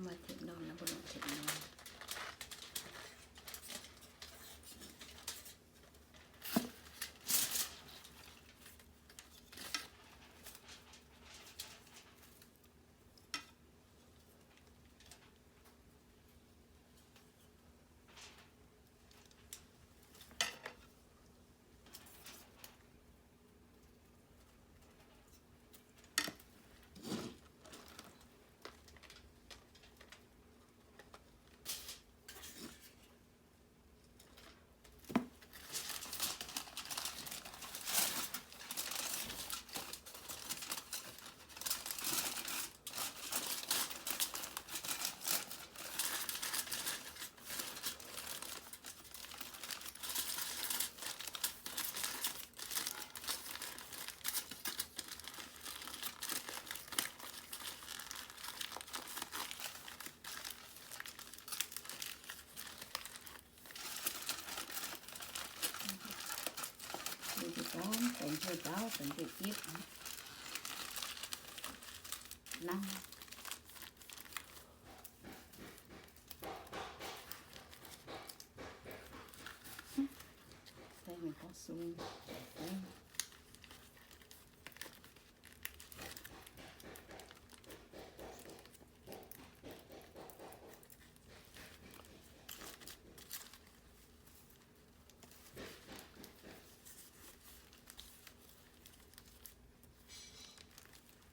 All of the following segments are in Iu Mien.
Maaih tengx norm, mbuo longc tengx norm. Njuih ndau, deix njuih ndau, deix njuih diev. Nangv. Deix mingh gorngv sung.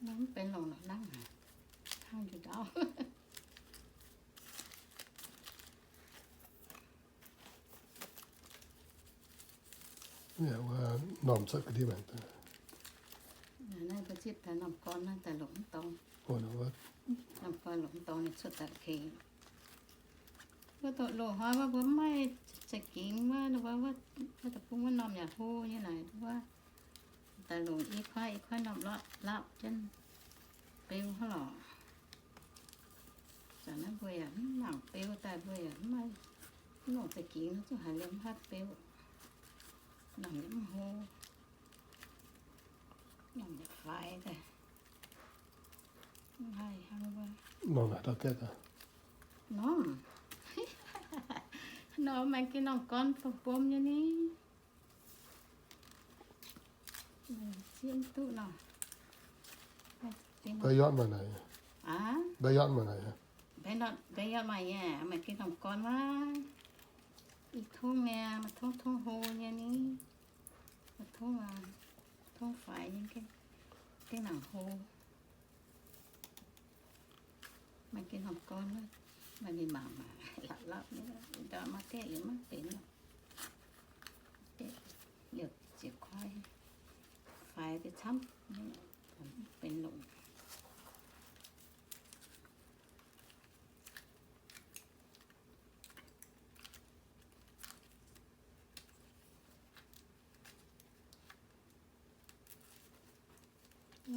Nangv mv benx longc nor nangv haic. Hnangv njuih ndau. Yaac wuov normh cuotv ga'ndiev maengx daaih. Naaiv mbuo zipv daaih normh gorn naaiv daaih longc mv dorngx. Normh gorn longc mv dorngx ninh cuotv daaih kengx. Wuov doqc loz-hnoi wuov mbuo mv maaih za'gengh wuov, wuov, wuov deic-bung wuov normh yaac hlo nyei naaic wuov. Daaih longc i kuaaiv i kuaaiv normh lorqc, lauh jienv beu hnangv lorqc. Zanc naaiv mbuo yaac mv nangc beu daaih, mbuo yaac mv maaih, mv longc za'gengh nor zuqc haiz liemh haav beu. Normh yaac mv hlo, normh yaac faix daaih. Mv haih hnangv wuov. Normh haaix dauh gaeqv daaih? Normh, normh maaih gengh normh gorn bom bom nyei ni. Zieqv duqv nor. Mbaa yotv maaih naaic. Aa? Mbaa yotv maaih naaic. Mbaa yotv maaih nyei, maaih gengh normh gorn wuov. Ih tongv nyei, maaih tongv tongv hlo nyei ni. Maaih tongv, tongv faix nyei, gengh nangc hlo. Maaih gengh normh gorn wuov, maaih mingh mangc maah, lauh lauh nyei, ndau maaih gaeqv yaac maiv benx lorqc. Liouc ziepc kuaaiv, faix deix camv, benx longc.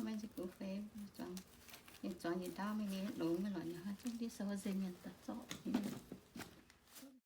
Maiv zeiz gu fei, ninh zuangx njiec ndaauv mingh, ninh longx mingh lorqc, ninh hnoi zungv ndiev sou nzengc mienh daaih zorqv.